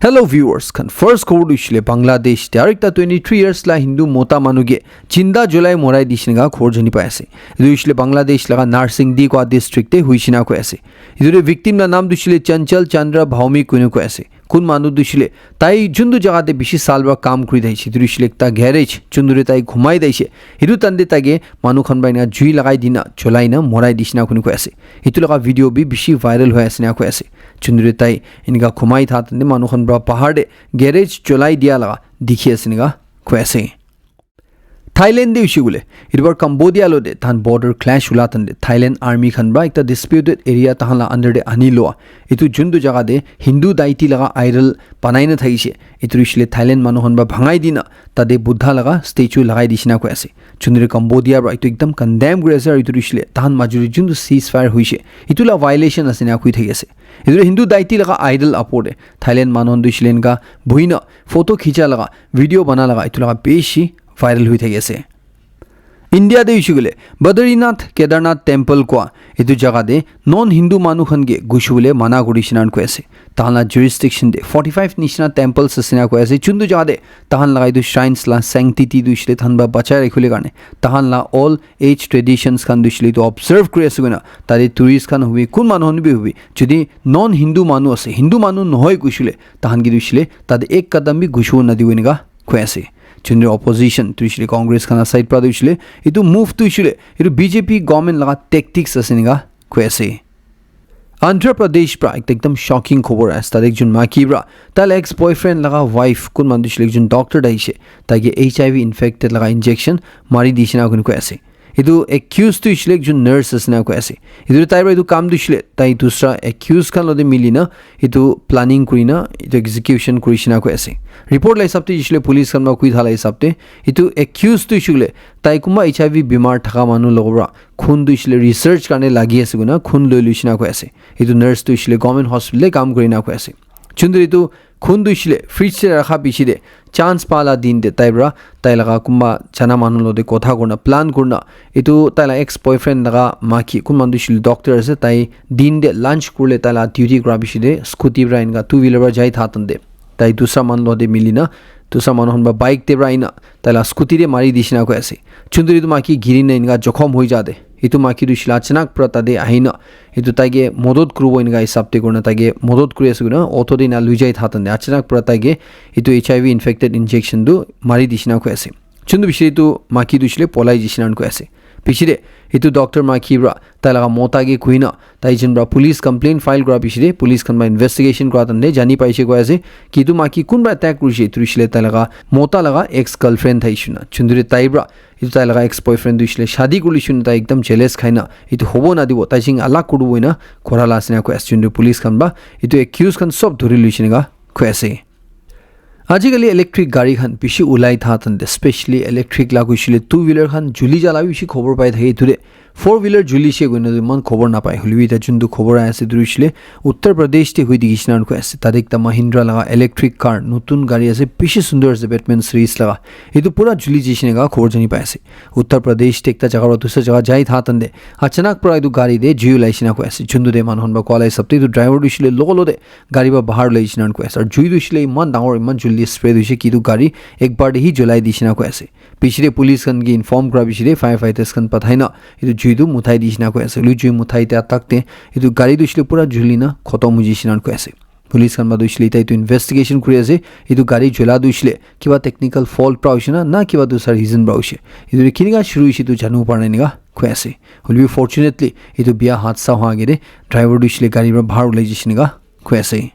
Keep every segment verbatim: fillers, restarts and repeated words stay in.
Hello viewers khan, first khobor tu hoishe le Bangladesh te aru ekta twenty three years la Hindu mota manu ke jinda julai morai dishe enika khobor jani pai ase. Etu hoishe le Bangladesh laga Narsingyadi koa district te hoishe na koi ase. Etu te victim la naam tu hoishe le Chanchal Chandra Bhaumik koina koi ase. Kun manu tu hoishe le tai juntu jaga te bishi saal para kaam kuri thakishe, etu tu hoishe le ekta garage, juntu te tai ghumai thakishe. Etu time te tai ke manu khan para enika jui lagai dina, julai na morai dishe na koina koi ase. Etu laga video bi bishi viral hoi ase enika koi ase. Juntu te tai enika ghumai thaka time te manu khan para bahar te garage julai dia laga dikhi ase enika koi ase. Thailand te hoishe koile, etu para Cambodia lo te tahan border clash hula time te Thailand army khan para ekta disputed area tahan la under te ani lua. Etu juntu jaga te Hindu deity laga idol banai na thakishe. Etu hoishe le Thailand manu khan para bhangai dina tate Buddha laga statue lagai dishe enika koi ase. Juntu te Cambodia para etu ekdam condemn kuri ase aru etu hoishe le tahan major te juntu ceasefire hoishe, etu la violation ase enika koi thaki ase. Etu Hindu deity laga idol opor te Thailand manu khan tu hoishe le enika buhi na photo khicha laga, video bana laga, etu laga bishi viral hoi thaki ase. India te hoishe koile Badrinath Kedarnath temple koa etu jaga te non Hindu manu khan ke gushe bole mana kuri dishe enika koi ase. Tahan la jurisdiction te forty five nishina temples ase enika koi ase. Juntu jaga te tahan laga etu shrines la sanctity tu hoishe le tahan para bachai rakhi bole karne, tahan la all age traditions khan tu hoishe le etu observe kuri ase koina, tate tourist khan hobi, kun manu khan bi hobi, jodi non Hindu manu ase, Hindu manu nohoi gushe le tahan ke tu hoishe le tate ek kadam bi gushe bo na dibo enika koi ase. Juntu opposition tu hoishe le Congress khan la side para tu hoishe le etu move tu hoishe le etu B J P government laga tactics ase enika koi ase. Andhra Pradesh para ekta ekdam shocking khobor ase. Tate ekjon maki para tai la ex boyfriend laga wife, kun manu tu hoishe le ekjon doctor te ahishe, tai ke H I V infected laga injection mari dishe enika koi ase. Etu accused tu hoishe le ekjon nurse ase enika koi ase. Etu tai para etu kaam tu hoishe le tai dusra accused khan lo te mili na etu planning kuri na etu execution kuri dishe enika koi ase. Report la hisab te hoishe le police khan para koi thala hisab te etu accused tu hoishe koile tai kunba H I V bimar thaka manu logo para khun tu hoishe le research karne lagi ase koina khun loi loishe enika koi ase. Etu nurse tu hoishe le government hospital te kaam kuri enika koi ase. Juntu etu khun tu hoishe le fridge te rakha piche te chance pa la din te tai para tai laga kunba jana manu lo te kotha kurina plan kurina etu tai la ex boyfriend laga maki kun manu tu hoishe le doctor ase, tai din te lunch kuri le tai la duty kura piche te scooty para enika two wheeler para jai thaka time te tai dusra manu lo te mili na dusra manu khan para bike te para ahi na tai la scooty te mari dishe enika koi ase. Juntu etu maki giri na enika jokhom hoi ja te etu maki tu hoishe le achanak para tate ahi na etu tai ke modot kuribo enika hisab te kurina tai ke modot kuri ase koina auto te enika loi jai thaka time te achanak para tai ke etu H I V infected injection tu mari dishe enika koi ase. Juntu piche te etu maki tu hoishe le polai dishe enika koi ase. Piche te etu doctor maki para tai laga mota ke koi na tai jon para police complaint file kura piche te police khan para investigation kura time te jani paishe koi ase ki etu maki kunba attack kurishe, etu hoishe le tai laga mota laga ex girlfriend thakishe koina. Juntu te tai para etu tai laga ex boyfriend tu hoishe le shadi kuri le hoishe koina tai ekdam jealous khai na etu hobo na dibo, tai jeng alag kuri dibo enika kora la ase enika koi ase. Juntu police khan para etu accused khan sob dhuri loishe enika koi ase. Ajikali electric gari khan bishi ulai thaka time te, specially electric la hoishe le two wheeler khan juli ja la bi bishi khobor pai thake. Etu te four wheeler julishe koina tu eman khobor napai, hoilebi eta juntu khobor ahi ase etu hoishe le Uttar Pradesh te hoi thakishe enika koi ase. Tate ekta Mahindra laga electric car, notun gari ase, bishi sundor ase, Batman series laga, etu pura juli jaishe enika khobor jani pai ase. Uttar Pradesh te ekta jaga para dusra jaga jai thaka time te achanak para etu gari te jui ulaishe enika koi ase. Juntu te manu khan para koa la hisab te etu driver tu hoishe le logo lo te gari para bahar ulai dishe enika koi ase. Aru jui tu hoishe le eman dangor, eman jaldi spread hoishe ki etu gari ek bar te hi julai dishe enika koi ase. Piche te police khan ke inform kura piche te fire fighters khan pathai na etu jui tu muthai dishe enika koi ase. Hoilebi jui muthai dia tak te etu gari tu hoishe le pura juli na khotom hoi jaishe enika koi ase. Police khan para tu hoishe le eta etu investigation kuri ase. Etu gari jula tu hoishe le kiba technical fault para hoishe na, na kiba dusra reason para hoishe. Etu tu kenika shuru hoishe etu janibo para nai enika koi ase. Hoilebi fortunately etu biya hadsa hua age te driver tu hoishe le gari para bahar ulai jaishe enika koi ase.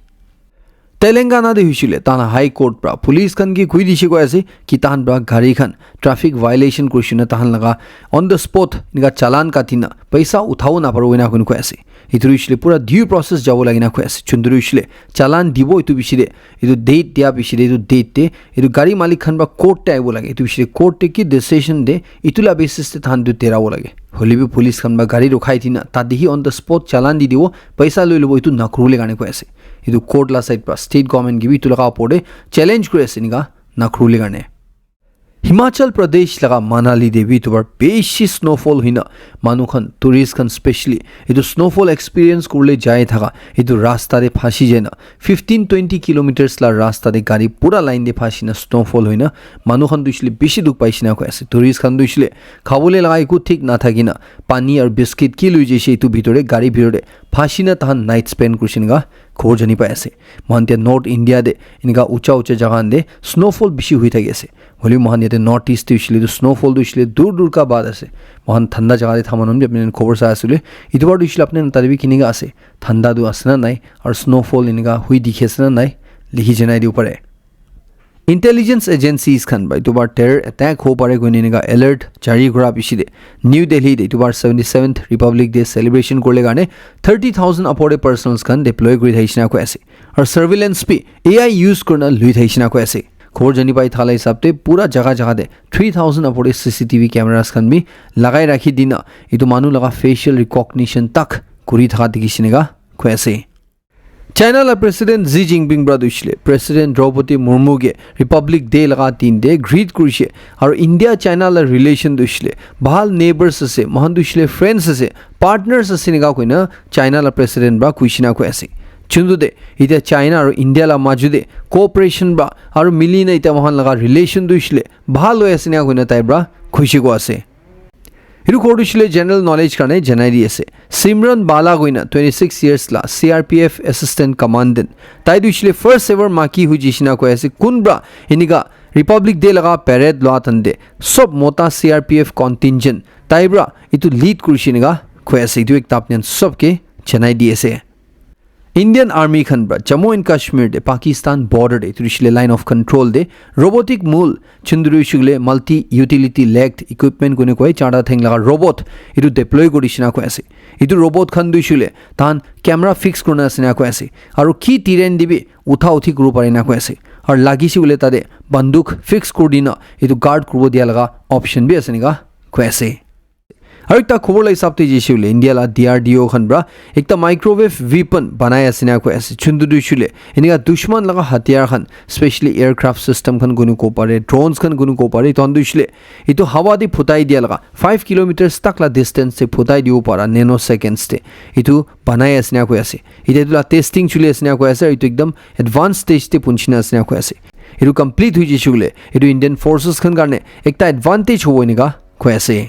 Telangana te hoishe le tahan la High Court para police khan ke koi dishe koi ase ki tahan para gari khan traffic violation kurishe koina tahan laga on the spot enika challan kati na paisa uthabo naparibo enika koi ase. Etu hoishe le pura due process jabo lage enika koi ase. Juntu hoishe le challan dibo etu piche te etu date dia piche te etu date te etu gari malik khan para court te ahibo lage. Etu piche te court te ki decision de etu la basis te tahan tu derabo lage. Hoilebi police khan para gari rukhai dina tate hi on the spot challan di dibo, paisa loi lobo, etu nakuri bole karne koi ase. Etu court la side para state government ke bi etu laga opor te challenge kuri ase enika nakuri bole karne. Himachal Pradesh laga Manali te bi etu bar bishi snowfall hoina manu khan, tourist khan specially, etu snowfall experience kurle jai thaka etu rasta te phasi jaina fifteen twenty kilometers la rasta te gari pura line te phasi na snowfall hoina manu khan tu hoishe le bishi dukh paishe na koi ase. Tourist khan tu hoishe le khabole laga eku thik na thaki na pani aru biscuit ki lui jaise etu bitor te gari bitor te phasi na tahan night spend kurishe neka khobor jani pai ase. Moikhan tia North India te enika ucha ucha jaga khan te snowfall bishi hui thaki ase. Hoilebi moikhan yate North East te hoishe le tu snowfall tu hoishe le dur dur ka baat ase. Moikhan thanda jaga te thaman hon bi apni khan khobor sai ase le. Etu bar tu hoishe le apni khan tate bi kenika ase. Thanda tu ase na nai. Aru snowfall enika hui dikhi ase na nai. Likhi janai dibo pare. Intelligence agencies khan bai etu bar terror attack ho pare koine enika alert jari kura bishi de New Delhi te etu bar seventy-seventh Republic Day celebration kurle karne thirty thousand apore personals khan deploy kuri thaishe na koi ase. Aru surveillance bi A I use kurina lui thaishe na koi ase. Khobor jani pai thala hisab te pura jaga jaga te three thousand apore C C T V cameras khan bi lagai rakhi dina etu manu laga facial recognition tak kuri thaka dikhi shineka koi ase. China la President Xi Jinping pra tu hoishe le President Draupadi Murmu ke Republic Day laga din te greet kurishe. Aru India China la relation tu hoishe le bhal neighbors ase, moikhan tu hoishe le friends ase, partners ase enika koina China la President pra kuishe na koi ase. Chuntu te etia China aru India la maju te cooperation pra aru mili na etia moikhan laga relation tu hoishe le bhal hoi ase enika koina tai pra khushi koi ase. Etu khobor tu hoishe le general knowledge karne janai di ase. Simran Bala koina twenty six years la C R P F assistant commandant. Tai tu hoishe le first ever maki hui jaishe na koi ase. Kun pra enika Republic Day laga parade lua tante sob mota C R P F contingent tai pra etu lead kurishe enika koi ase. Etu ekta apni khan sob ke janai di ase. Indian Army khan pra Jammu and Kashmir te Pakistan border te etu hoishe le line of control te robotic mule chunduri hoishe le multi utility legged equipment koine koi charta theng laga robot etu deploy kuri dishina koi ase. Etu robot khan tu hoishe le tahan camera fix kurina ase na koi ase. Aru ki terrain te bi utha uthi kuribo pare na koi ase. Aru lagise koile tate banduk fix kuri dina etu guard kuribo dia laga option bi ase enika koi ase. Aru ekta khobor la hisab te jaise hoile India la D R D O khan pra ekta microwave weapon banai ase na koi ase. Chuntu tu hoishe le enika dushman laga hatiyar khan, specially aircraft system khan koine kobo pare, drones khan koine kobo pare, etu khan tu hoishe le etu hawa te phutai dia laga five kilometers tak la distance te phutai dibo para nanoseconds te etu banai ase na koi ase. Etia etu la testing chuli ase na koi ase, aru etu ekdam advanced stage te punchina ase na koi ase. Etu complete hoi jaise koile etu Indian forces khan karne ekta advantage hobo enika koi ase.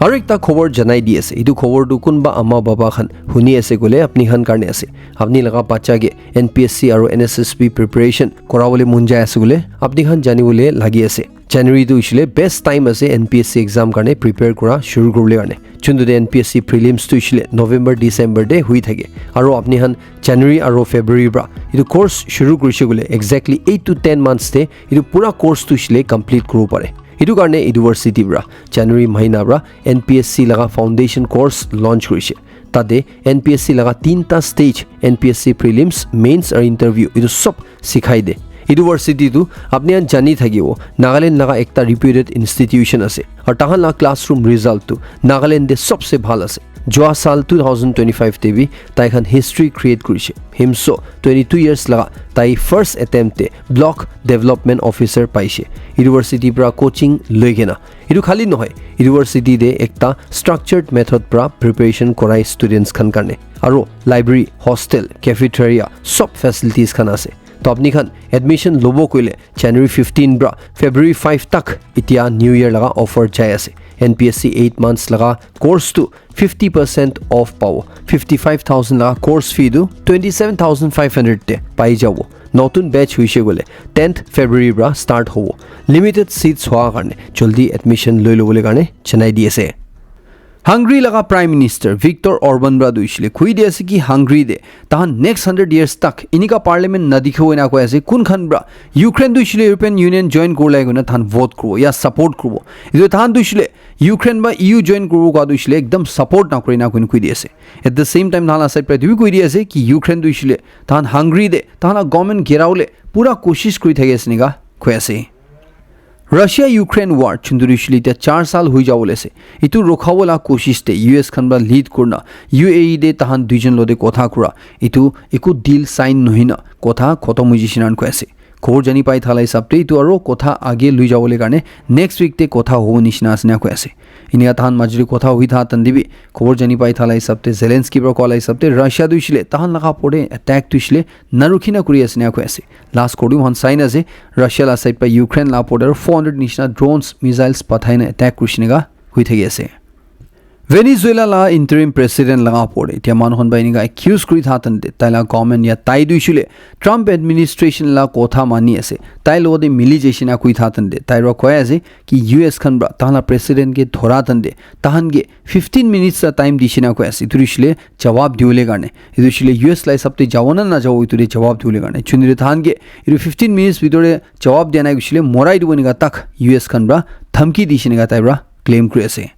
Aru ekta khobor janai di ase. Etu khobor tu kunba ama baba khan huni ase koile apni khan karne ase. Apni laga bacha ke N P S C aru N S S B preparation korabole mon jai ase koile apni khan janibole lagi ase. January tu hoishe le best time ase N P S C exam karne prepare kura shuru kuribole karne. Chuntu te N P S C prelims tu hoishe le November, December te hui thake. Aru apni khan January aru February pra etu course shuru kurishe koile exactly eight to ten months te etu pura course tu hoishe le complete kuribo pare. Etu karne university pra January mahina pra N P S C laga foundation course launch kurishe. Tate N P S C laga tinta stage, N P S C prelims, mains aru interview, etu sob sikhai de. University tu apni khan jani thakibo, Nagaland laga ekta reputed institution ase. Aru tahan laga classroom result tu Nagaland te sobse bhal ase. Jua saal two thousand twenty-five te bi tai khan history create kurishe. Himso twenty-two years laga tai first attempt te block development officer paishe. University pra coaching loi kena. Etu khali nohoi, university te ekta structured method pra preparation korai students khan karne. Aru library, hostel, cafeteria, sob facilities khan ase. To apni khan admission lobo koile January fifteen pra February five tak etia New Year laga offer jai ase. N P S C eight months laga course tu fifty percent off pabo. Fifty-five thousand laga course fee tu twenty-seven thousand five hundred te pai jabo. Notun batch hoishe koile tenth February pra start hobo. Limited seats hoa karne jaldi admission loi lobole karne janai di ase. Hungary laga Prime Minister Viktor Orban pra tu hoishe le koi di ase ki Hungary te tahan next hundred years tak enika parliament nadikhibo ena koi ase. Kun khan pra Ukraine tu hoishe le European Union join kuribole koina tahan vote kuribo ya support kuribo. Etu tahan tu hoishe le Ukraine pra E U join kuribo koa tu hoishe le ekdam support nakure na koina koi di ase. At the same time tahan la side pra etu bi koi di ase ki Ukraine tu hoishe le tahan Hungary te tahan la government gera bole pura koshish kuri thaki ase enika koi ase. Russia Ukraine war chunduri shili tia char saal hui jabo le ase. Etu rukha wala koshish te U S khan pra lead kurna U A E te tahan duijon lo te kotha kura. Etu eku deal sign nohoi na kotha khotom hui jishe nan koi ase. Khobor jani pai thala hisab te etu aro kotha age lui jabole karne next week te kotha hobo nishina ase na koi ase. Inika tahan majuri kotha hui tha tande bi khobor jani pai thala hisab te Zelensky pra kola hisab te Russia tu hoishile tahan laga pore attack tu hoishile narukhi na kuri ase na koi ase. Last kori mohan sai na ase Russia la side pa Ukraine la pore four hundred nishina drones missiles pathai na attack kuri shinaga hui thaki ase. Venezuela la interim president laga opor te etia manu khan para enika accuse kuri tha tante tai la government ya tai tu hoishile Trump administration la kotha mani ase, tai logote mili jaishina koi tha tante tai ra koi ase ki U S khan para tahan la president ke dhora tante tahan ke fifteen minutes la time dishina koi ase, etu hoishile jawab diwole karne, etu hoishile U S la hisab te jabo na najabo etu te jawab diwole karne chunire tahan ke etu fifteen minutes bhitor te jawab dia nai hoishile morai dibo enika tak U S khan para dhamki dishina tai para claim kuri ase.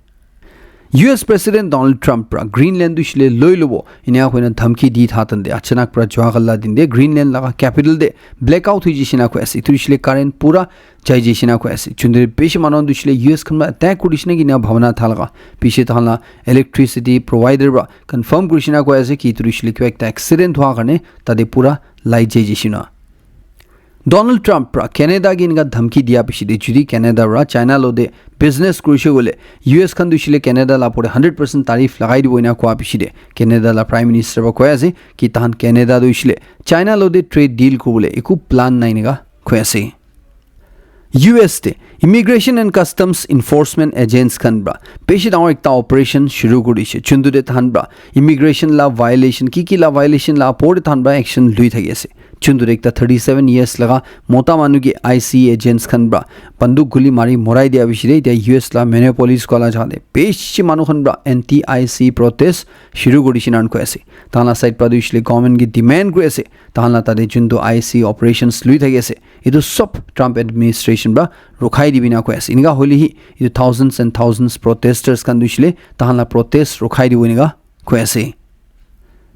U S President Donald Trump pra Greenland tu hoishile loi lobo enika koina dhamki di tha tante achanak pra jua kala din te Greenland laga capital te blackout hui jishina koi ase, etu hoishile current pura jai jishina koi ase. Chundri bishi manu tu hoishile U S khan pra attack kuri shina kina bhabana tha laga piche tahan la electricity provider pra confirm kuri shina koi ase ki etu hoishile kiba ekta accident hua karne tate pura light jai jishina. Donald Trump pra Canada ke enika dhamki dia piche te jodi Canada pra China logote business kurishe koile U S khan tu hoishile Canada la pore hundred percent tariff lagai dibo enika koa piche te Canada la Prime Minister pra koi ase ki tahan Canada tu hoishile China logote trade deal kuribole eku plan nai enika koi ase. U S te Immigration and Customs Enforcement Agents khan pra bishi dangor ekta operation shuru kuri dishe. Chuntu te tahan pra immigration la violation, ki ki la violation la opor te tahan pra action lui thaki ase. Chuntu te ekta thirty seven years laga mota manu ke I C agents khan pra banduk guli mari morai dia piche te etia U S la Minneapolis koa la jaga te bishi manu khan pra anti I C protest shuru kuri dishe enika koi ase. Tahan la side pra tu hoishile government ke demand kuri ase. Tahan la tate juntu I C operations lui thaki ase. Etu sob Trump administration pra rukhai dibi enika koi ase. Enika hoile hi etu thousands and thousands protesters khan tu hoishile tahan la protest rukhai dibo enika koi ase.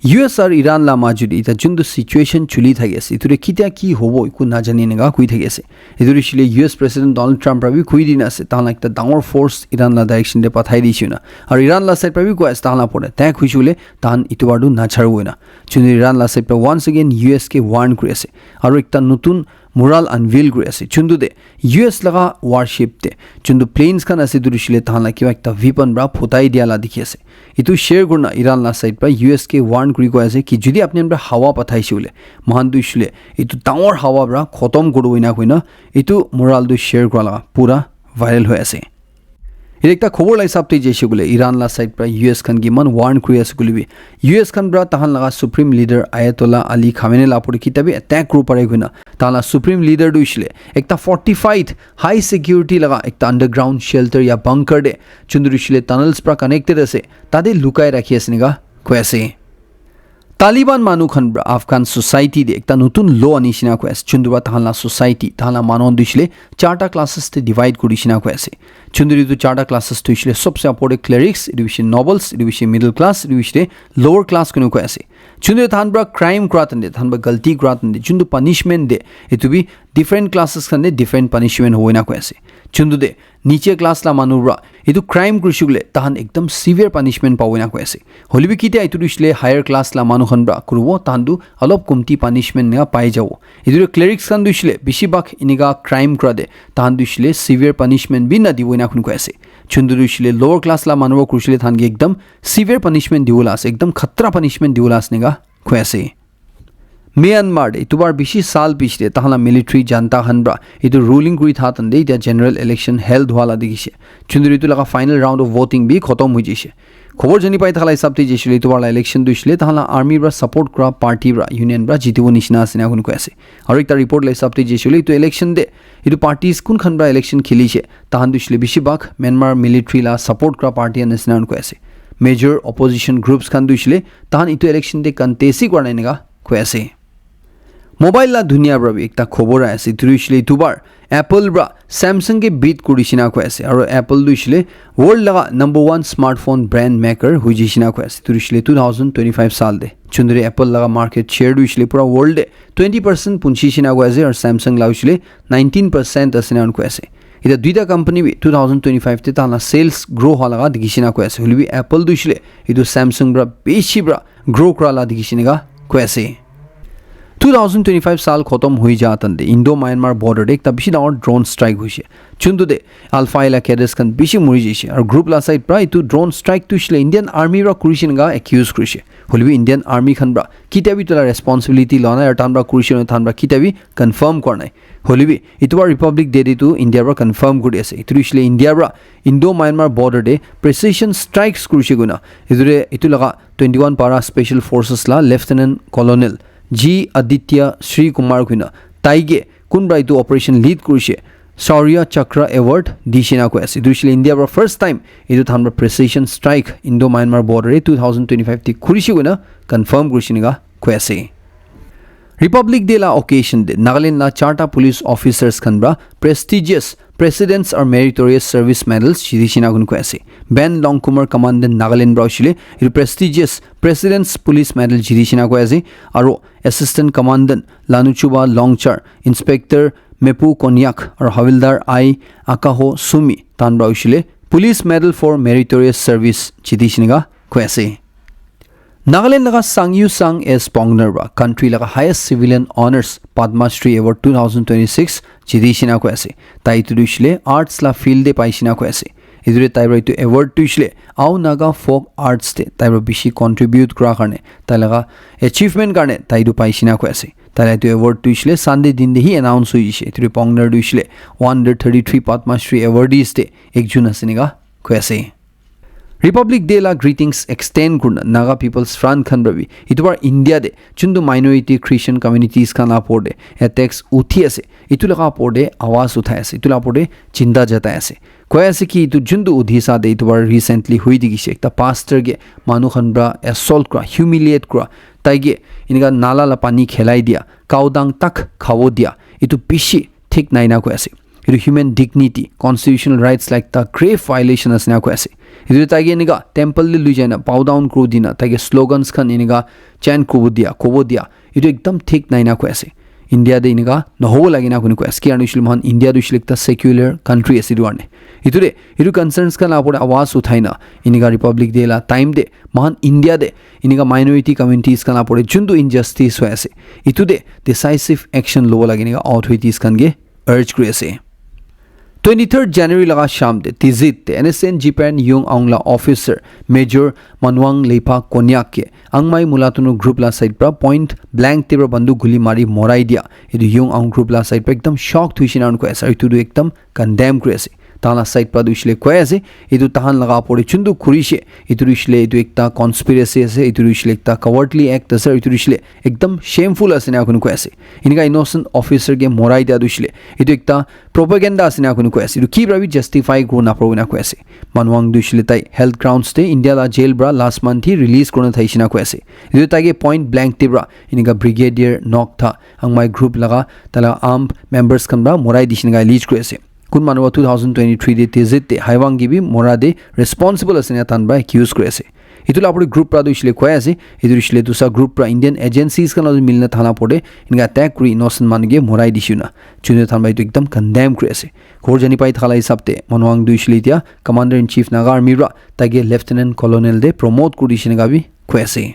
U S aru Iran la majut te etia juntu situation chuli thaki ase, etu te ketia ki hobo eku najane enika koi thaki ase. Etu te hoishile U S President Donald Trump pra bi koi dina ase, tahan la ekta dangor force Iran la direction te pathai dishe na. Aru Iran la side pra bi koi ase, tahan la pore attack hoishe koile tahan etu bar tu nacharibo enika. Chuntu Iran la side pra once again U S ke warn kuri ase. Aru ekta notun mural unveil kuri ase. Chuntu te U S laga warship te juntu planes khan ase etu hoishile tahan la kiba ekta weapon pra phutai dia la dikhi ase. Etu share kurina Iran la side pra U S ke warn kuri koi ase ki jodi apni khan pra hawa pathaishe koile moikhan tu hoishile etu dangor hawa pra khotom kuribo enika koina etu mural tu share kura laga pura viral hoi ase. Etu ekta khobor la hisab te jaise koile Iran la side pra U S khan ke eman warn kuri ase koile bi U S khan pra tahan laga Supreme Leader Ayatollah Ali Khamenei la opor te ketia bi attack kuribo pare koina tahan la Supreme Leader tu hoishile ekta fortified high security laga ekta underground shelter ya bunker te juntu tu hoishile tunnels pra connected ase tate lukai rakhi ase enika koi ase. Taliban manu khan pra Afghan society te ekta notun law ani shina koi ase. Juntu pra tahan la society, tahan la manu khan tu hoishile charta classes te divide kuri shina koi ase. Juntu etu charta classes tu hoishile sobse upor te clerics, etu hoishe nobles, etu hoishe middle class, etu hoishe lower class koi koi ase. Juntu tahan pra crime kura tante, tahan pra galti kura tante, juntu punishment de, etu bi different classes khan te different punishment hobo enika koi ase. Juntu te niche class la manu pra etu crime kurishe koile tahan ekdam severe punishment pabo enika koi ase. Hoile bi ketia etu tu hoishile higher class la manu khan pra kuribo, tahan tu olop komti punishment enika pai jabo. Etu tu clerics khan tu hoishile bishi bhag enika crime kura te tahan tu hoishile severe punishment bi nadibo enika koi ase. Juntu tu hoishile lower class la manu pra kurishe koile tahan ke ekdam severe punishment dibo la ase, ekdam khatra punishment dibo la ase enika koi ase. Myanmar te etu bar bishi saal piche te tahan la military junta khan pra etu ruling kuri tha tante etia general election held hua la dikhi she. Juntu etu laga final round of voting bi khotom hoi jaise. Khobor jani pai thaka la hisab te jaise koile etu bar la election tu hoishile tahan la army pra support kura party pra union pra jitibo nishina ase enika koi ase. Aru ekta report la hisab te jaise koile etu election te etu parties kun khan pra election kheli she tahan tu hoishile bishi bhag Myanmar military la support kura party khan ase enika koi ase. Major opposition groups khan tu hoishile tahan etu election te contest hi kura nai enika koi ase. Mobile la dunia pra bi ekta khobor ahi ase. Etu hoishile etu bar Apple pra Samsung ke beat kuri shina koi ase. Aru Apple tu hoishile world laga number one smartphone brand maker hoi jai shina koi ase. Etu hoishile two thousand twenty-five saal te. Juntu te Apple laga market share tu hoishile pura world te twenty percent punchi shina koi ase. Aru Samsung la hoishile nineteen percent ase enika koi ase. Etia duita company bi two thousand twenty-five te tahan la sales grow hua laga dikhi shina koi ase. Hoile bi Apple tu hoishile etu Samsung pra bishi pra grow kura la dikhi shina koi ase. Two thousand twenty-five saal khotom hoi ja tante Indo-Myanmar border te ekta bishi dangor drone strike hoise. Chuntu te Alpha la cadres khan bishi mori jaise. Aru group la side pra itu drone strike tu hoishe le Indian Army pra kurishe nega accuse kurishe. Hoilebi Indian Army khan pra kitia bi itu la responsibility loa nai aru tahan pra kurishe nai tahan pra kitia bi confirm kora nai. Hoilebi itu pra Republic Day te itu India pra confirm kuri ase. Itu hoishe le India pra Indo-Myanmar border te precision strikes kurishe koina. Itu te itu laga twenty-one Para Special Forces la Lieutenant Colonel G Aditya Sri Kumar koina taike kunba itu operation lead kurishe Shaurya Chakra Award dishina koi ase. Itu hoishe le India pra first time itu tahan pra precision strike Indo-Myanmar border te two thousand twenty-five te kurishe koina confirm kurishe nega koi ase. Republic Day la occasion te Nagaland la charta police officers khan pra prestigious President's or Meritorious Service Medals jitishina kun koi ase. Ben Longkumar, Commandant Nagaland pra hoishe le itu prestigious President's Police Medal jitishina koi ase. Aru Assistant Commandant Lanuchuba Longchar, Inspector Mepu Konyak aru Havildar I Akaho Sumi tahan pra hoishe le Police Medal for Meritorious Service jitishina koi ase. Nagaland laga Sangyu Sang S Pongner pra country laga highest civilian honors Padma Shri Award two thousand twenty-six jitishina koi ase. Tai itu hoishe le arts la field te paishina koi ase. Itu te tai pra itu award tu hoishe le Ao Naga folk arts te tai pra bishi contribute kura karne tai laga achievement karne tai itu paishina koi ase. Tai la itu award tu hoishe le Sunday din te hi announce hoi jaise. Itu te Pongner tu hoishe le one hundred thirty-three Padma Shri awardees te ekjun ase nega koi ase. Republic Day la greetings extend kurna Naga People's Front khan pra bi itu bar India te chuntu minority Christian communities khan la por te attacks uthi ase, itu laga por te awaz uthai ase, itu la por te chinta jatai ase. Koi ase ki itu chuntu Odisha te itu bar recently hui dikhi se ekta pastor ke manu khan pra assault kura, humiliate kura, tai ke inika nala la pani khelai dia, cow dung tak khabo dia, itu bishi thik nai na koi ase. Itu human dignity, constitutional rights like the grave violation ase na koi ase. Itu tai ke enika temple te lui jai na bow down kuru dina tai ke slogans khan enika chant kubo dia, kobo dia. Itu ekdam thik nai na koi ase. India te enika nohobo lage na koi ase. Kiyan hoishe le mohan India tu hoishe le ekta secular country ase itu karne. Itu te itu concerns khan la por te awaz uthai na enika Republic Day la time te mohan India te enika minority communities khan la por te juntu injustice hoi ase, itu te decisive action lobo lage enika authorities khan ke urge kuri ase. Twenty-third January laga sham te Tizit te N S C N G P N Yung Aung la officer Major Manwang Leipa Konyak ke Angmai Mulatunu group la side pra point blank te pra bandu guli mari morai dia. Itu Yung Aung group la side pra ekdam shock thuishe na koi ase. Itu tu ekdam condemn kuri ase. Tahan la side pra tu hoishe le koi ase, itu tahan laga opor te chuntu kurishe, itu tu hoishe le itu ekta conspiracy ase, itu tu hoishe le ekta cowardly act ase, itu tu hoishe le ekdam shameful ase na koi ase. Enika innocent officer ke morai dia tu hoishe le itu ekta propaganda ase na koi ase. Itu ki pra bi justify kuri na paribo na koi ase. Manwang tu hoishe le tai health grounds te India la jail pra last month hi release kurina thaishe na koi ase. Itu tai ke point blank te pra enika Brigadier Nokta Angmai group laga tala armed members khan pra morai dishe na allege kuri ase. Kun manu two thousand twenty-three te Tizit te Haiwang ke bi mora te responsible ase na tahan pra accuse kuri ase. Itu la opor te group pra tu hoishe le koi ase, itu hoishe le dusa group pra Indian agencies khan la milina tahan la opor te enika attack kuri innocent manu ke morai dishe na. Chuntu tahan pra itu ekdam condemn kuri ase. Khobor jani pai thaka la hisab te Manwang tu hoishe le itya Commander in Chief Naga Army pra tai ke Lieutenant Colonel te promote kuri dishe na bi koi ase.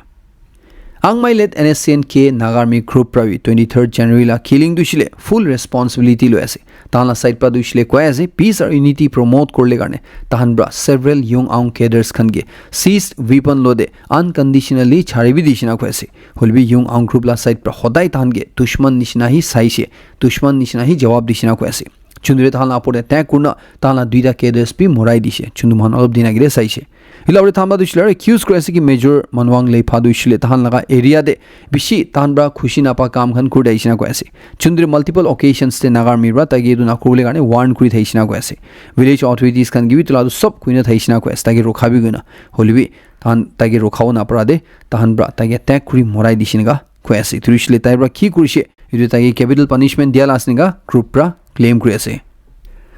Angmai led N S C N K Naga Army group pra bi twenty-third January la killing tu hoishe le full responsibility loi ase. Tahan la side pra tu hoishe le koi ase, peace aru unity promote kurle karne tahan pra several Yung Aung cadres khan ke seized weapon lo te unconditionally chari bi dishe na koi ase. Hoilebi Yung Aung group la side pra hodai tahan ke dushman nishina hi saishe, dushman nishina hi jawab dishe na koi ase. Chuntu te tahan la opor te attack kurina tahan la duita cadres bi morai dishe. Chuntu mohan olop din agete saishe. Etu la opor te tahan pra tu hoishe le aru accuse kuri ase ki Major Manwang Leipa tu hoishe le tahan laga area te bishi tahan pra khushi napa kam khan kuri thakishe na koi ase. Chuntu te multiple occasions te Naga Army pra tai ke etu nakuribole karne warn kuri thakishe na koi ase. Village authorities khan ke bi etu la tu sob koina thakishe na koi ase. Tai ke rokha bi koina. Hoilebi tahan tai ke rokhabo napara te tahan pra tai ke attack kuri morai dishe na koi ase. Etu hoishe le tai pra ki kurishe, etu tai ke capital punishment dia la ase enika group pra claim kuri ase.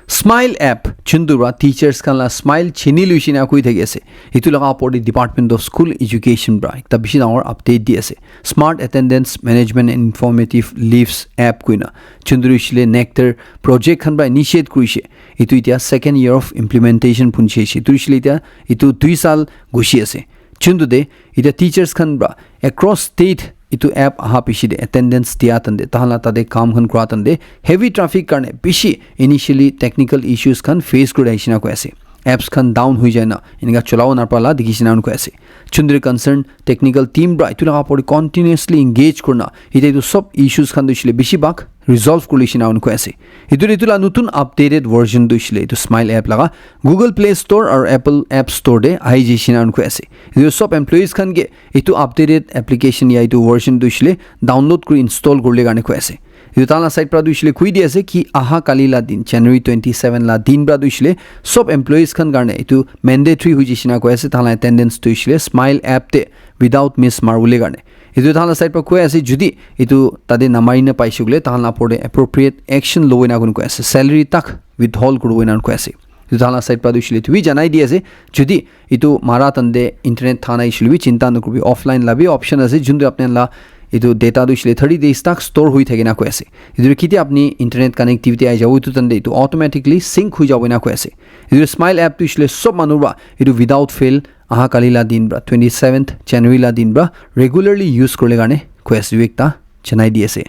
Smile app, chuntu pra teachers khan la smile chini luishe na koi thaki ase. Etu laga opor te Department of School Education pra ekta bishi dangor update di ase. Smart Attendance Management and Informative Leaves app koina. Chuntu hoishe le Nectar project khan pra initiate kurishe. Etu itya second year of implementation punchi ase. Etu hoishe le itya etu dui sal gushi ase. Chuntu te itya teachers khan pra across state etu app aha piche te attendance dia tande, tahan la tate kam khan kura tande, heavy traffic karne bishi initially technical issues khan face kuri ahishe na koi ase. Apps khan down hui jai na, enika cholabo napara la dikhi shina koi ase. Chundri concern technical team pra etu laga upor te continuously engage kurna, ite etu sob issues khan tu hoishe le bishi bhag resolve kuri le shina koi ase. Etu, etu la nutun updated version tu hoishe le etu Smile app laga Google Play Store aru Apple App Store te ahi jai shina koi ase. Etu sob employees khan ke etu updated application ya etu version tu hoishe le download kuri install kuri le karne koi ase. Etu tahan la side pra tu hoishe le koi di ase ki aha kali la din, January twenty seven la din pra tu hoishe le sob employees khan karne etu mandatory hui jai shina koi ase, tahan la attendance tu hoishe le Smile app te without miss mari bole karne. Etu tahan la side pra koi ase, jodi etu tate namari na paishe koile, tahan la upor te appropriate action lobo ena koi ase, salary tak withhold kuribo ena koi ase. Etu tahan la side pra tu hoishe le etu bi janai di ase, jodi etu mara tande internet thana issue bi chinta nakuribi, offline la bi option ase, juntu apni la etu data tu hoishe le thirty days tak store hui thake na koi ase. Etu kiti apni internet connectivity ahi jabo, etu tande etu automatically sync hui jabo ena koi ase. Etu Smile app tu hoishe le sob manu pra etu without fail aha kali la din pra, twenty seventh January la din pra regularly use kuri le karne koi ase, etu ekta janai di ase.